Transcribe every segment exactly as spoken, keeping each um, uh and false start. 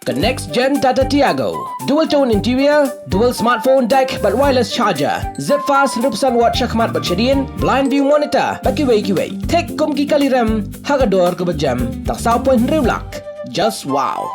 Ka next gen Tata Tiago. Dual tone interior, dual smartphone deck bad wireless charger. Zip fast hynriew percent watt shakhmat bad shadien, blind view monitor bad kiwei kiwei. Thik kum ki kali rem ha ka dor kaba jem tang saw point hynriew lak. Just wow.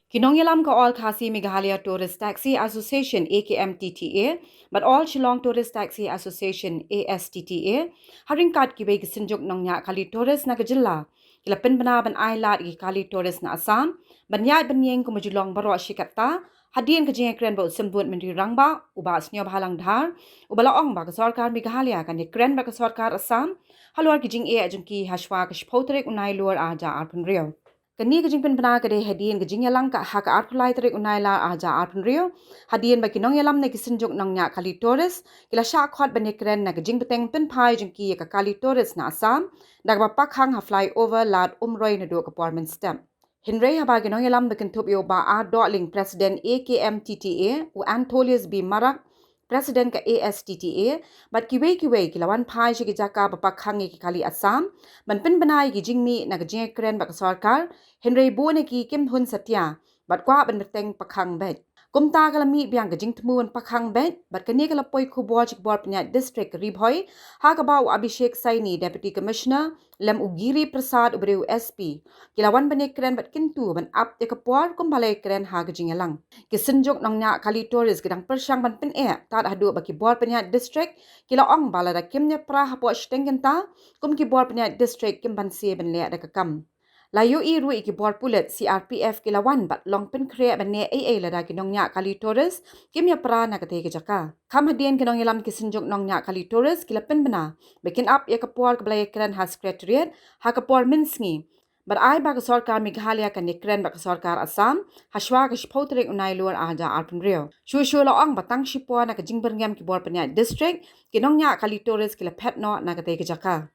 Ki nongïalam ka All Khasi Meghalaya Tourist Taxi Association, A K M T T A, bad All Shillong Tourist Taxi Association, A S T T A, ha ryngkat kiwei ki synjuk nongñiah kali tourist na ka jylla, ki la pynbna ban ai lad ïa ki kali tourist na Assam ban ïaid ban ïeng kum ba ju long baroh shi katta, hadien ka jingïakren bad u Symbud Myntri Rangbah, u Bah Sniawbhalang Dhar, uba la ong ba ka sorkar Meghalaya kan ïakren bad ka sorkar Assam halor ki jingeh jong ki hashwa ka shiphew tarik u Nailur ar hajar arphew hynriew. Kane ka jingpynbna ka dei hadien ka jingïalang ka ha ka arphew lai tarik u Nailar ar hajar arphew hynriew, hadien ba ki nongïalam na ki synjuk nongñiah kali tourist ki la shah khot ban ïakren na ka jingbteng pynphai jong ki ïa ka kali tourist na Assam da kaba pakhang ha flyover Lad Umroi naduh ka por mynstep. Hynrei haba ki nongïalam ba kynthup ïa u Bah R Dohling, President A K M T T A, u Antholius B Marak, President ka A S T T A, bad kiwei kiwei ki la wan phai sha ki jaka ba pakhang ïa ki kali Assam ban pynbna ïa ki jingmih na ka jingïakren bad ka sorkar, hynrei bun na ki kim hun satia bad kwah ban bteng pakhang beit. Kumta ka la mih biang ka jingthmu ban pakhang beit, bad kane ka la poi khubor sha ka bor pynïaid district Ri Bhoi, ha kaba u Abhishek Saini, Deputy Commissioner, lem u Giri Prasad, u briew S P, ki la wan ban ïakren bad kyntu ban ap ïa ka por kumba la ïakren ha ka jingïalang. Ki synjuk nongñiah kali tourist ki dang pyrshang ban pyneh tad haduh ba ki bor pynïaid district ki la ong ba lada kim ïapra hapoh shiteng kynta, kum ki bor pynïaid district kim banse ban leh da ka kam. La ïohi ruh ïa ki bor pulit, C R P F, ki la wan bad long pynkhreh ban neh ei ei lada ki nongñiah kali tourist kim ïapra na katei ka jaka. Kham hadien ki nongïalam ki synjuk nongñiah kali tourist ki la pynbna ba kin ap ïa ka por kaba la ïakren ha Secretariat ha ka por mynsngi, bad ai ba ka sorkar Meghalaya kan ïakren bad ka sorkar Assam hashwa ka shiphew tarik u Nailur ar hajar arphew hynriew. Shuh shuh la ong ba tang shipor na ka jingbyrngem ki bor pynïaid district, ki nongñiah kali tourist ki la phet noh na katei ka jaka.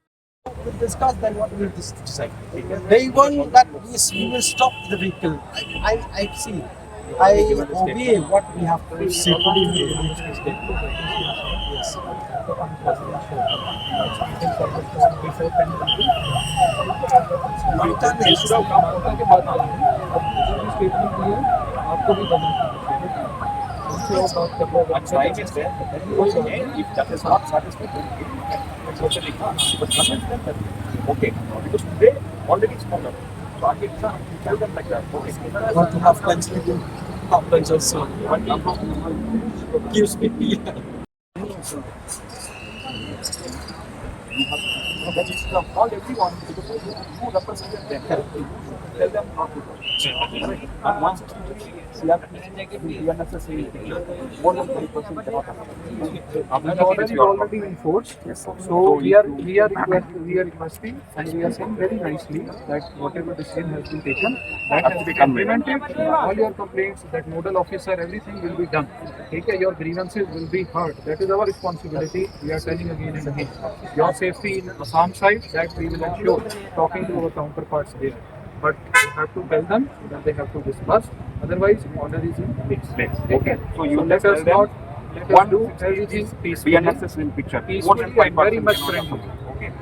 We'll discuss then what we'll dis- decide. They want that we, we will stop the vehicle. I, I, I see. I obey what we have to say. Yes. If that is not satisfied, then we will totally come. But convince them that, okay, because they already spoke up. So I can tell them like that. Okay. Want to have lunch with you? Have lunch also. One cup of gives me tea. That is to call everyone because you represent them. Tell them how to do. And once C R P F, the unnecessary, more than five percent cannot happen. That order is already in force. So we are, we are request-, we are requesting and we are saying very nicely that whatever decision has been taken, that has to be implemented. All your complaints, that nodal officer, everything will be done. Okay, your grievances will be heard. That is our responsibility. We are telling again and again. Your safety in Assam side, that we will ensure, talking to our counterparts there. But you have to tell them that they have to disperse. Otherwise, order is in place. Place. Okay. So you let us not, let us do everything peacefully. B N S S in picture. Peacefully and very much friendly. Okay.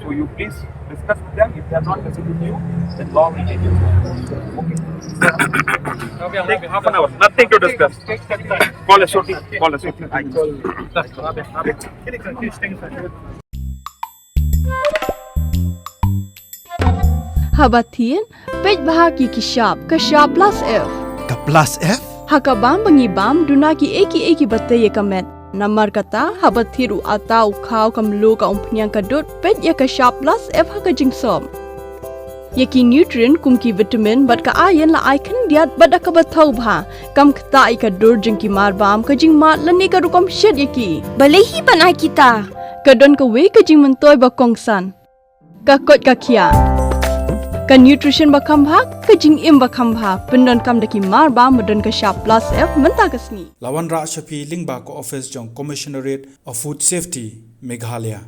So you please discuss with them. If they are not listening to you, then law will take you. Okay. Take half an hour. Nothing to discuss. Call S O T. Call S O T. I call. Haba thied, peit bha ki ki shap, ka shap plus F. Ka plus F? Ha ka bam ba ngi bam, duna ki ei ki ei kiba tei ïa ka met. Namar kata, haba thied u atta u khaw ka mluh ka umphniang ka dud, peit ïa ka shap plus F ha ka jingsop. Ïa ki nutrient kum ki vitamin bad ka iron la ai khyndiat bad da kaba thaw bha. Kam ktah ïa ka dur jong ki marbam, ka jingmad lane ka rukom shet ïa ki. Balei hi ban ai kita? Ka don kawei ka jingmyntoi ba kongsan. Ka koit ka khiah. Ka nutrition ba kham bha, ka jingim ba kham bha. Pyndonkam da ki marbam ba don ka shap plus F mynta ka sngi. La wanrah sha phi lyngba ka office jong Commissionerate of Food Safety, Meghalaya.